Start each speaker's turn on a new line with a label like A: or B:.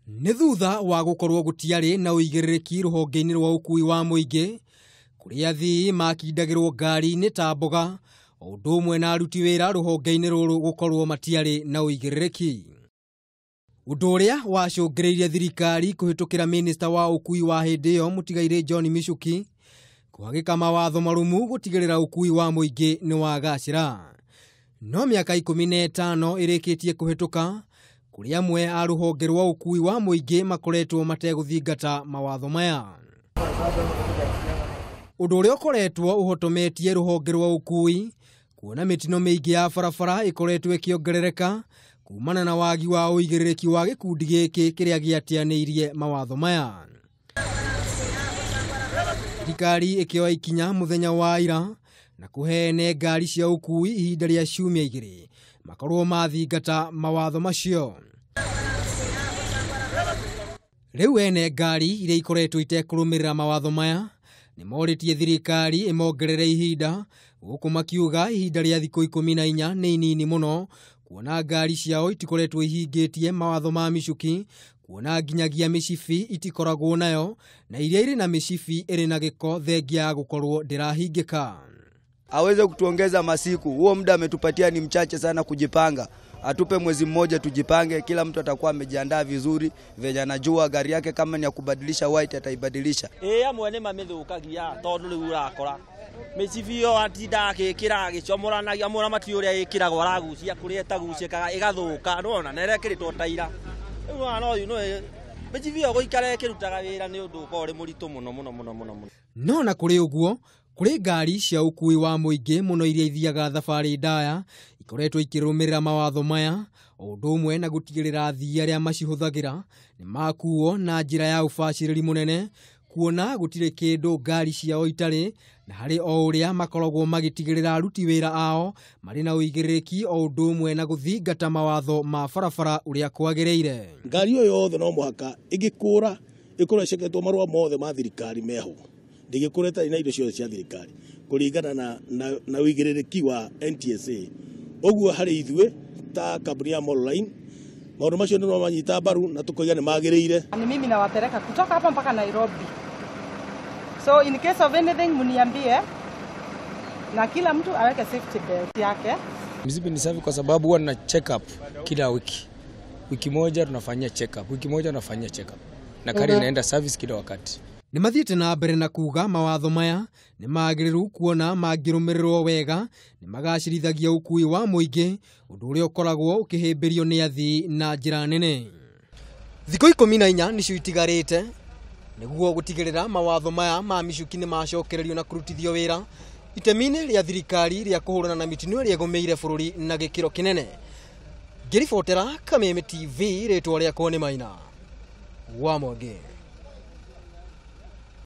A: Nĩ thutha wa gũkorwo gũtiarĩ na ũigĩrĩrĩki rũhonge-inĩ rwa ũkui wa mũingĩ kũrĩa athii makindagĩrwo ngari-inĩ ta mboga o ũndũ ũmwe na aruti wĩra rũhonge-inĩ rũrũ gũkorwo matiarĩ na ũigĩrĩrĩki. Ũndũ ũrĩa wacũngĩrĩirie thirikari kũhĩtũkĩra minista wa ũkui wa hĩndĩ ĩyo mũtigairĩ John Michuki kũhagĩka mawatho marũmu gũtigĩrĩra ũkui wa mũingĩ nĩ wagacĩra. No mĩaka 15 ĩrĩkĩtie kũhĩtũka kũrĩa amwe a rũhonge rwa ũkui wa mũingĩ makoretwo mategũthingata mawatho maya. Ũndũ ũrĩa ũkoretwo ũhotometie rũhonge rwa ũkui kuona mĩtino mĩingĩ ya barabara ĩkoretwo ĩkĩongerereka kumana na wagi wa ũigĩrĩrĩki wa gĩkundi gĩkĩ kĩrĩa gĩatianĩirie mawatho maya. Thirikari ĩkĩoya ikinya mũthenya wa ira na kũheene ngari cia ũkui ihinda rĩa ciumia 2 makorwo mathingata mawatho macio. Rĩu ene ngari iria ikoretwo itekũrũmĩrĩra mawatho maya nĩ morĩtie thirikari ĩmongerere ihinda gũkũ makiuga ihinda rĩa thikũ 14 nĩ inini mũno kuona ngari ciao itikoretwo ihingĩtie mawatho ma Michuki kuona nginyagia mĩcibi itikoragwo nayo na iria irĩ na mĩcibi ĩrĩ na gĩko thengia ya gũkorwo ndĩrahingĩka.
B: Aweze kutuongeza masiku, huo muda ametupatia ni mchache sana kujipanga. Atupe mwezi mmoja tujipange, kila mtu atakuwa amejiandaa vizuri, venye anajua gari yake kama ni ya kubadilisha white ataibadilisha.
C: Amwe nĩ mamĩthũkagia tondũ rĩu ũrakora mĩcibi ĩyo atinda agĩkĩra agĩcomoranagia amwe matiũĩ ũrĩa ĩkĩragwo aragucia kũrĩa ĩtagucĩkaga ĩgathũka nĩwona na ĩrekĩrĩtwo taira. Rĩu nĩwona no mĩcibi ĩyo gũikara ĩkĩrutaga wĩra nĩ ũndũ ũkoragwo ũrĩ mũritũ mũno mũno mũno mũno mũno.
A: No na kũrĩ ũguo kũrĩ ngari cia ũkui wa mũingĩ mũno iria ithiaga thabarĩ ndaya ikoretwo ikĩrũmĩrĩra mawatho maya o ũndũ ũmwe na gũtigĩrĩra athii arĩa macihũthagĩra nĩ makuo na njĩra ya ũbacĩrĩri mũnene kuona gũtirĩ kĩndũ ngari ciao itarĩ na harĩ o ũrĩa makoragwo magĩtigĩrĩra aruti wĩra ao marĩ na ũigĩrĩrĩki o ũndũ ũmwe na gũthingata mawatho ma barabara ũrĩa kwagĩrĩire.
D: Ngari ĩyo yothe no mũhaka ĩngĩkũra ĩkorwo ĩceketwo marũa mothe ma thirikari meho ndĩgĩkũra ĩtarĩ na indo ciothe cia thirikari kũringana na ũigĩrĩrĩki wa NTSA. Ũguo harĩ ithuĩ ta kambuni ya Mololine maũndũ macio nĩ manyita mbaru na tũkoiga nĩ magĩrĩire.
E: Ni mimi nawapeleka kutoka hapa mpaka Nairobi. So in case of anything mniambie na kila mtu aweke safety belt yake.
F: Mzipi ni safi kwa sababu huwa na check up kila wiki. Wiki moja tunafanyia check up, wiki moja tunafanyia check up. Na gari inaenda service kila wakati.
A: Nĩ mathiĩte na mbere na kuga mawatho maya nĩ magĩrĩru kuona mangĩrũmĩrĩrwo wega nĩ magacĩrithagia ũkui wa mũingĩ ũndũ ũrĩa ũkoragwo ũkĩhĩmbĩrio nĩ athii na njĩra nene. Thikũ 14 nĩcio itigarĩte nĩguo gũtigĩrĩra mawatho maya ma Michuki nĩ macokererio na kũrutithio wĩra itemi-inĩ rĩa thirikari rĩa kũhũrana na mĩtino ĩrĩa ĩgũmĩire bũrũri na gĩkĩro kĩnene. Ngĩribotera Kameme TV rĩtwa rĩakwa nĩ Maina wa Mwangi.